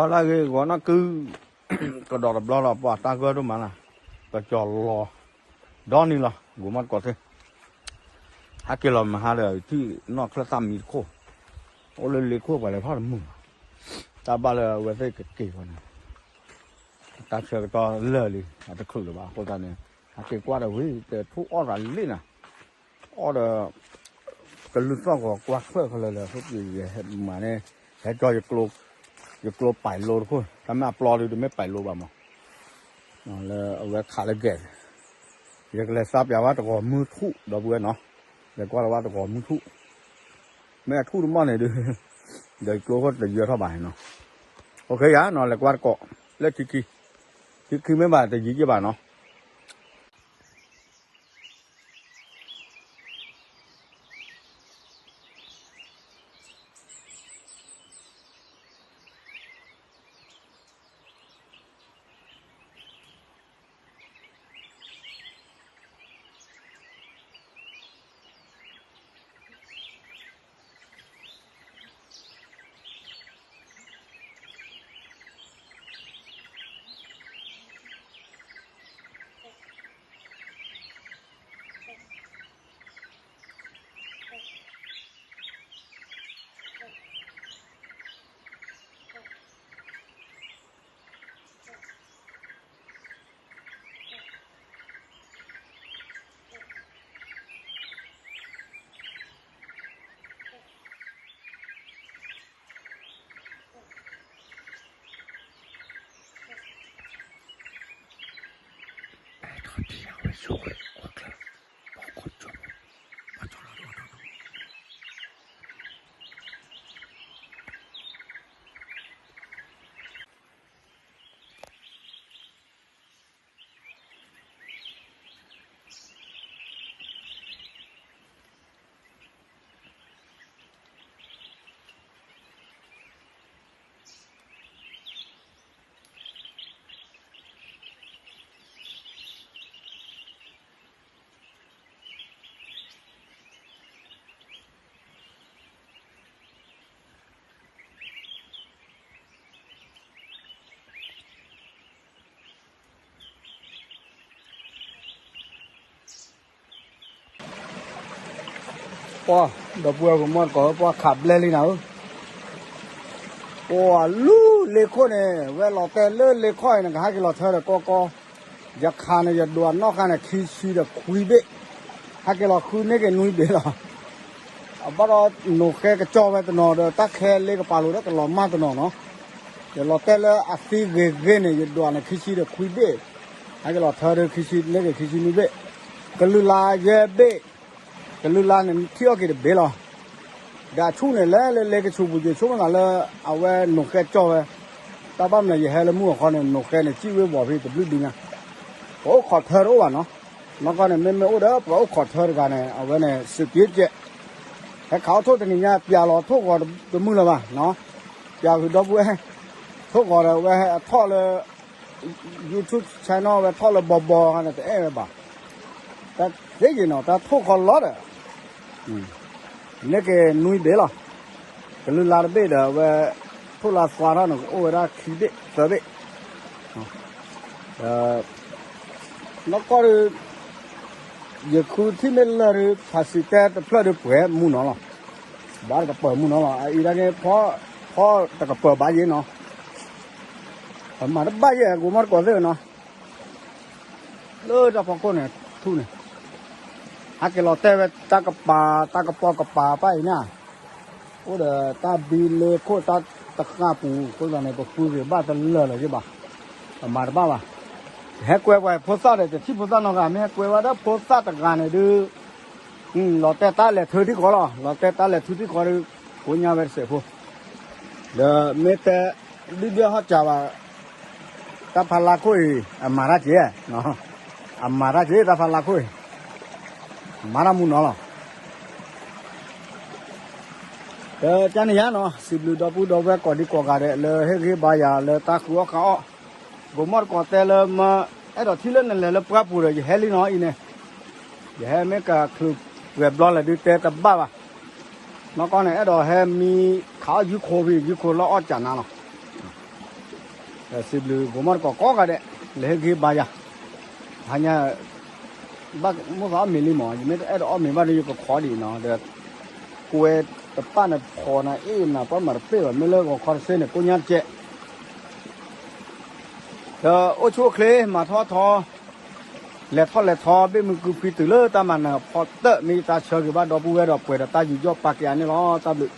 လၢဂ့ၤဂီၤနီၢ်ကု ကဒီးတဘျီလီၤ ပှၤတၢ်ဂၢၢ်ဒိၣ်မးနၤ, ပကၠီၤလီၤ ဒီနံၤလီၤ ဂိၤမီၢ်တကိးသ့ၣ်, ဟဲက့ၤလီၤမဟါဒီး ထံၣ်နီၢ်ချၢၣ်သၣ်မံတခိၣ်, အိၣ်လၢလ့ခိၣ်ပှၤလဲၤထီၣ်တမုာ်ဘၣ်, တၢ်ဘၣ်လၢအဝဲသ့ၣ်ကက့ၤဃီန့ၣ် တၢ်ဆၢကတီၢ်လၢာ်လံ အတချုးလၢၤဘၣ် အဃိသတးန့ၣ် ဟဲက့ၤကွၢ်ဒီးဝံၤ တထူၣ်အီၣ်သးလံနၤ, အီၣ်ဒီး ကလုၢ်သီၣ်ဂီၤကွၢ်ချၢၣ်ခဲလၢာ်လၢ အဃိပယမၤန့ၣ် ဟဲကၠီ ယကျိပာ်လိတခိၣ် တၢ်မ့ၢ်အပျီဒုး တမ့ၢ်ပာ်လိဘၣ်မး, လၢအဝဲခးလၢကဲး, ယကလဲၤသးပျးဝဲတဂီၤမုၢ်ထူၣ် ဒီပုၢ်ဝဲၢ်နီၤ, လဲၤကွၢ်လီၤဝဲတဂီၤမုၢ်ထူၣ်, မ့ၢ်အထူၣ်တမီၢ်န့ၣ်ဒုး ဒီးယကျိခိၣ်တယၢထီၣ်ဘၣ်နီၤ, အိၣ်ခ့ယၤနီၤ လဲၤကွၢ်တကိး လၢထံခံ, ထံခံမ့ၢ်ဘၣ်တယံာ်ယံာ်ဘၣ်နီၤ ပှၤ ဒီပုၢ်ဝဲၢ်ကမီၢ်တကိးဧၢ ပှၤခးဘျဲလံနၤဧၢ, ပှၤလူလ့ခိၣ်န့ၣ် ဝဲလီၤတဲာ်လၢလ့ခိၣ်အံၤန့ၣ် ကဟဲက့ၤလီၤထၢဒီးကီကီ, ယခးန့ၣ် ယဒွးနီၣ်ဃာ်န့ၣ် ခံဆံဒီးခွံဘ့ၣ်, ဟဲက့ၤလီၤဃုန့ၢ်က့ၤနွံဘ့ၣ်လီၤ. အဘၣ်ဒီး နိၣ်ဃဲကစီၣ်ဝဲတနီၤဒီး တၢ်ခဲလ့ကပာ်လိာ်ဒီးကလီၤမၢ်တနီၤနီၤ, ယလီၤတဲာ်လၢအသံဂ့ၤဂ့ၤန့ၣ် ယဒွးန့ၣ် ခံဆံဒီးခွံဘ့ၣ်, ဟဲက့ၤလီၤထၢဒီးခံဆံန့ၢ်က့ၤခံဆံနွံဘ့ၣ်, ကလုၢ်လါယဲၢ်ဘ့ၣ်, ကလုၢ်လါန့ၣ်ထံၣ်အီၣ်က့ၤတဘ့ၣ်လီၤ. ဒီးအဆူၣ်န့ၣ် လဲၤလၢလ့ကဆူးပူၤက့ၤ ဆိကမိၣ်သးလၢ အဝဲနိၣ်ဃဲကစီၣ်ဝဲ, တၢ်ဘၣ်မနုၤလဲၣ် ယဟဲလၢမုၢ်အဃီန့ၣ် နိၣ်ဃဲန့ၣ် စံၣ်ဝ့ၤဝီၤဖဲတဘျုးဒုညါ, ပအိၣ်ခိးထၢတအိၣ်ဘၣ်နီၤ, နီၢ်ကီၢ်န့ၣ် မ့မ့ၢ်အိၣ်ဒီးပှၤအိၣ်ခိးထၢတဂၤန့ၣ် အဝဲန့ၣ် စံးက့ကဲး, ဟဲခးအီၣ်ထိၣ်တနံၤညါ ပျးလီၤထိၣ်ဂီၤတမုာ်လၢၤဘၣ်, ပျးဃုာ်ဒီပုၢ်ဝဲၢ်, ထိၣ်ဂီၤဒီးအဝဲဟဲအထီၣ်လၢ YouTube channel ဝဲထီၣ်လၢဘီဘီန့ၣ် တအဲၣ်ဝဲဘၣ်, တၢ်သ့ယံာ်နီၤ တၢ်ထိၣ်ဃီလီၤဒီး န့ၢ်က့ၤနွံဘ့ၣ်လီၤ. ကလုၢ်လါတဘ့ၣ်ဒီး အဝဲထိၣ်လါသွါထီၣ်န့ၣ် ကအိၣ်ဝဲဒၣ်ခံဘ့ၣ်သၢဘ့ၣ်, နီၢ်ကီၢ်ဒီး ယဃုထံၣ်မ့ၢ်လၢာ်ဒီး ဖးစံးတဲတဖျၢၣ်ဒီးပှဲၤမုၢ်နီၤလီၤ. ဘၣ်တကပၤမုၢ်နီၤလီၤ အအံၤဒၣ်န့ၣ် ဖီတကပၤဘၣ်ယဲနီၤ, ပမၤတဘၣ်ယဲ ကိးမီၢ်တကိးသ့ၣ်နီၤ လၢတၢ်ဖီခိၣ်န့ၣ် ထူၣ်န့ၣ် ဟဲက့ၤလီၤတဲာ်ဝဲတၢ်ကပၤ တၢ်ကပီၤကပၤပၢ်အံၤန့ၣ်, အိၣ်ဒီးတၢ်ဘံလ့ခိၣ်တၢ်တဃၣ်ပူၤ အဃိသတးန့ၣ် ပဃုဂ့ၤဘၣ်တလၢာ်လၢၤယ့ၣ်ဘၣ်, ပမၤတဘၣ်ဘၣ်. ယဟဲကွဲပှၤဖိသၣ်ဒီး တထံၣ်ဖိသၣ်နီတဂၤ မ့ၢ်ဟဲကွဲဝဲဒၣ်ဖိသၣ်တဂၤန့ၣ်ဒုး လီၤတဲာ်တၢ်လဲၤထုထံၣ်ဃီလီၤ. လီၤတဲာ်တၢ်လဲၤထုထံၣ်ဃီဒီး ကိညါဝဲတစဲးဖိ ဒီးမ့ၢ်တဲ ဒုၣ်ဒွဲၣ်ဟီၣ်စၢ်ဘၣ်, တၢ်ဖးလါခိၣ်အံၤ အမၤတၢ်က့ၤ, အမၤတၢ်က့ၤ တၢ်ဖးလါခိၣ်အံၤ, မၤတၢ်မူနီၤလီၤ. ဒီးကန့ၣ်ယါနီၤ စံးဘျုးဒီပုၢ်ဒီဝဲၢ်ကိးဒံကိးဂၤဒဲး လၢဟ့ၣ်ဂံၢ်ဘါယၤလၢတၢ်ဃုအီၣ်ဃုအီၣ်, ကိးမီၢ်တကိးတဲလၢမၢ အဲၣ်ဒိးထံၣ်လၢနလဲၤလၢပှၢ်ပူၤဒီး ယဟဲလံနီၤအံၤန့ၣ်, ယဟဲမ့ၢ်ကချုးပှဲၤဘျီလဲၣ်ဒုးတဲတဘၣ်ဘၣ်. နီၢ်ကီၢ်န့ၣ် အဲၣ်ဒိးဟဲမံခးအီၣ်ယူခိၣ်ဖဲ ယူခိၣ်လီၢ်အီၣ်ကၢ်နၤလီၤ. စံးဘျုးဖိမုၣ်တကိးကိးဂၤဒဲး လဲၤဟ့ၣ်ဂံၢ်ဘါယၤ, ဟါညါ ဘၣ်မိၣ်သးအီၣ်မ့ၤလံမး, ယမ့ၢ်တအဲၣ်ဒိးအီၣ်မ့ၤဘၣ်ဒီး ယကခိးဒံးနီၤဒီး ကွဲတပၣ်န့ၣ်ဖီနၤအ့ၣ်နၤ ပှၤမၤတပ့ၢ်ဘၣ် မ့ၢ်လၢဂီၤခီတစ့န့ၣ် ကိညါတကဲး ဒီးအိၣ်ဆူၣ်အိၣ်ချ့ မၤထီၣ်ထီ, လဲၤထီၣ်လဲၤထီ ဘ့ၣ်မုၢ်ကုဖံတုၤလၢတၢ်မၤနၢၤဖီတၢၣ် မ့ၢ်ယတၢ်ဆၢဂ့ၤဘၣ်ဒီပုၢ်ဝဲၢ်ဒီးပှဲၤဒီးတၢ်ယူးယီၣ်ပာ်ကဲအါန့ၣ်လီၤ. တၢ်ဘျုး